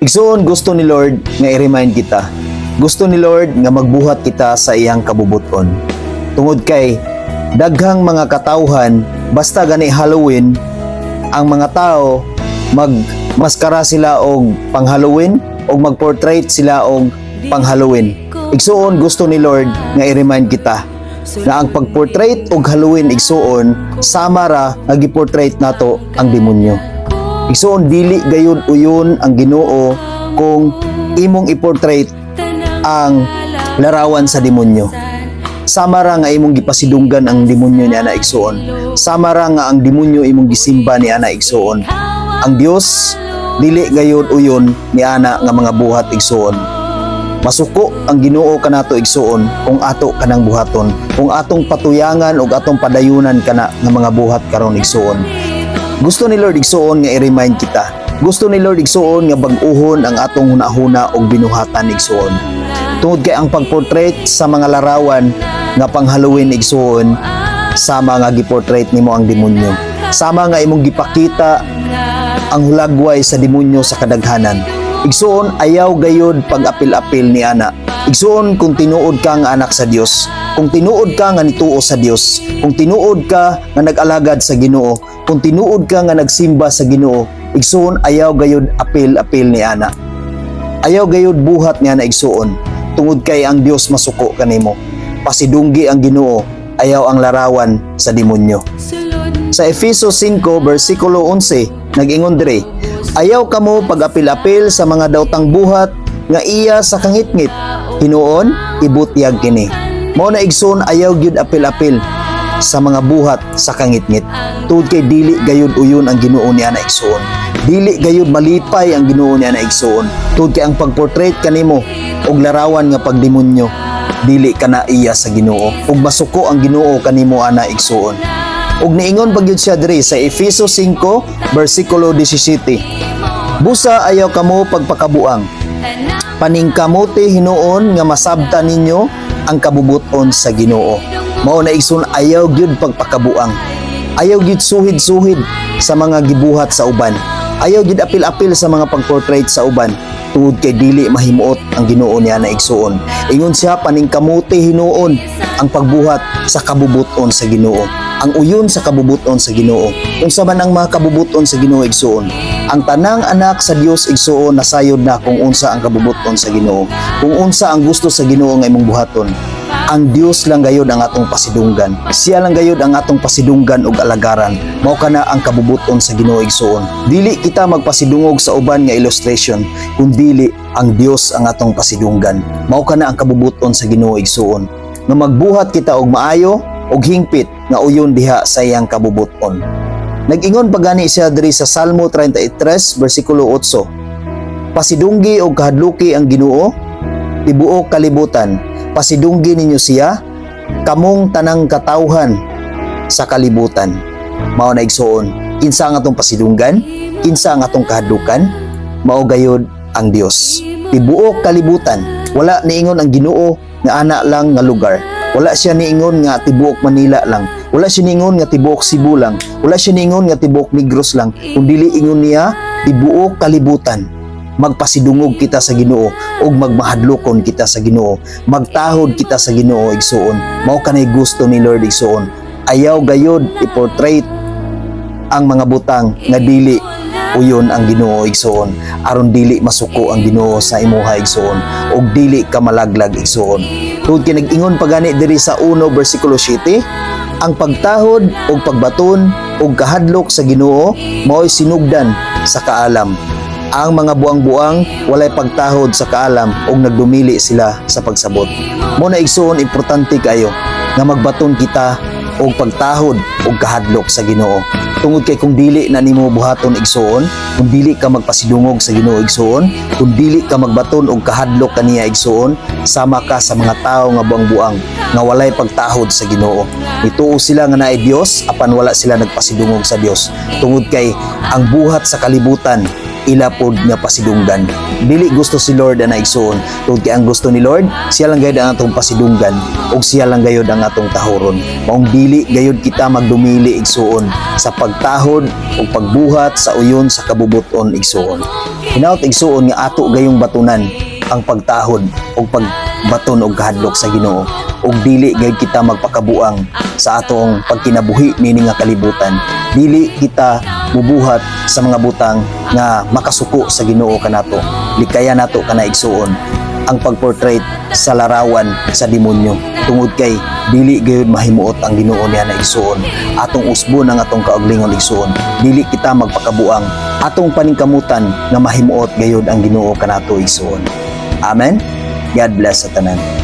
Igsuon, gusto ni Lord nga i-remind kita. Gusto ni Lord nga magbuhat kita sa iyang kabubuton. Tungod kay daghang mga katawhan, basta gani Halloween, ang mga tao magmaskara sila og pang Halloween og mag-portrait sila og pang Halloween. Igsuon, gusto ni Lord nga i-remind kita na ang pag-portrait og Halloween, igsuon, sama ra nga gi-portrait nato ang demonyo. Igsuon, dili gayud uyon ang Ginoo kung imong i-portrait ang larawan sa demonyo. Sama ra nga imong gipasidunggan ang demonyo ni ana, igsuon. Sama ra nga ang demonyo imong gisimba ni ana, igsuon. Ang Dios dili gayud uyon ni ana nga mga buhat, igsuon. Masuko ang Ginoo kanato, igsuon, kung ato kanang buhaton, kung atong patuyangan ug atong padayunan kana nga mga buhat karon, igsuon. Gusto ni Lord, igsuon, nga i-remind kita. Gusto ni Lord, igsuon, nga bag-uhon ang atong hunahuna ug binuhatan, igsuon. Tungod kay ang pagportrait sa mga larawan nga pang Halloween, igsuon, sama nga giportrait nimo ang demonyo. Sama nga imong gipakita ang hulagway sa demonyo sa kadaghanan. Igsuon, ayaw gayud pag-apil-apil ni ana. Igsuon, kung tinuod ka nga anak sa Dios, kung tinuod ka nga nituo sa Dios, kung tinuod ka nga nag-alagad sa Ginoo, kung tinuod ka nga nagsimba sa Ginoo, igsuon, ayaw gayud apil-apil ni ana. Ayaw gayud buhat ni ana, igsuon, tungod kay ang Dios masuko kanimo. Pasidunggi ang Ginoo, ayaw ang larawan sa demonyo. Sa Efeso 5 versikulo 11, nag-ingon diri, "Ayaw kamo pag-apil-apil sa mga daotang buhat nga iya sa kangitngit. Hinuon ibutyag kini." Mao na, igsoon, ayaw gyud apil-apil sa mga buhat sa kangitngit. Tungod kay dili gayud uyon ang Ginoo ni ana, igsoon. Dili gayud malipay ang Ginoo ni ana, igsoon. Tungod kay ang pagportrait kanimo og larawan nga pagdemonyo, dili kana iya sa Ginoo. Ug masuko ang Ginoo kanimo ana, igsoon. Ug niingon pa gyud siya diri sa Efeso 5 versikulo 17. "Busa ayaw kamo pagpakabuang. Paningkamuti hinuon nga masabta ninyo ang kabubuton sa Ginoo." Mao na, igsoon, ayaw gyud pagpakabuang. Ayaw gyud suhid-suhid sa mga gibuhat sa uban. Ayaw gyud apil-apil sa mga pagportrait sa uban. Tungod kay dili mahimuot ang Ginoo niya na, igsuon. Ingon siya, paningkamuti hinuon ang pagbuhat sa kabubuton sa Ginoo. Ang uyon sa kabubuton sa Ginoo. Unsa man ang mga kabubuton sa Ginoo, igsuon? Ang tanang anak sa Dios, igsuon, nasayod na kung unsa ang kabubuton sa Ginoo. Kung unsa ang gusto sa Ginoo nga imong buhaton. Ang Dios lang gayud ang atong pasidunggan. Siya lang gayud ang atong pasidunggan ug alagaran. Mao kana ang kabubuton sa Ginoo, igsuon. Dili kita magpasidungog sa uban nga illustration, kun dili ang Dios ang atong pasidunggan. Mao kana ang kabubuton sa Ginoo, igsuon. Nga magbuhat kita og maayo ug hingpit nga uyon diha sa iyang kabubuton. Nag-ingon pa gani siya diri sa Salmo 33 versikulo 8. "Pasidunggi og kahadluki ang Ginoo, tibuok kalibutan. Pasidunggi ninyo siya, kamong tanang katawhan sa kalibutan." Mao na, igsuon, kinsa ang atong pasidunggan? Kinsa ang atong kahadlukan? Mao gayud ang Dios. Tibuok kalibutan, wala niingon ang Ginoo nga ana lang nga lugar. Wala siya niingon nga tibuok Manila lang. Wala siya niingon nga tibuok Cebu lang. Wala siya niingon nga tibuok Negros lang. Kung dili ingon niya, tibuok kalibutan. Magpasidungog kita sa Ginoo ug magmahadlokon kita sa Ginoo. Magtahod kita sa Ginoo, igsuon. Mao kanay gusto ni Lord, igsuon. Ayaw gayod i-portrait ang mga butang nga dili uyon ang Ginoo, igsuon, aron dili masuko ang Ginoo sa imuha, igsuon, ug dili ka malaglag, igsuon. Tungod kay nag-ingon pa gani diri sa 1 versikulo 7, "Ang pagtahod ug pagbaton ug kahadlok sa Ginoo mao'y sinugdan sa kaalam. Ang mga buang-buang walay pagtahod sa kaalam ug nagdumili sila sa pagsabot." Mao na, igsuon, importante kayo nga magbaton kita og pagtahod ug kahadlok sa Ginoo. Tungod kay kung dili na nimo buhaton, igsuon, kung dili ka magpasidungog sa Ginoo, igsuon, kung dili ka magbaton og kahadlok kaniya, igsuon, sama ka sa mga tawo nga buang-buang nga walay pagtahod sa Ginoo. Nituo sila nga naay Dios apan wala sila nagpasidungog sa Dios. Tungod kay ang buhat sa kalibutan ila pod nga pasidunggan. Dili gusto si Lord ana, igsuon. Tungod kay ang gusto ni Lord, siya lang gayud ang atong pasidunggan ug siya lang gayud ang atong tahuron. Maong dili gayud kita magdumili, igsuon, sa pagtahod ug pagbuhat sa uyon sa kabubuton, igsuon. Hinaot, igsuon, nga ato gayong batunan ang pagtahod ug pagbaton og kahadlok sa Ginoo ug dili gayud kita magpakabuang sa atong pagkinabuhi niini nga kalibutan. Dili kita mubuhat sa mga butang nga makasuko sa Ginoo kanato. Likayan nato kana, igsuon, ang pagportrait sa larawan sa demonyo tungod kay dili gayud mahimuot ang Ginoo niya na, igsuon. Atong usbon ang atong kauglingon, igsuon. Dili kita magpakabuang. Atong paningkamutan nga mahimuot gayud ang Ginoo kanato, igsuon. Amen. God bless sa tanan.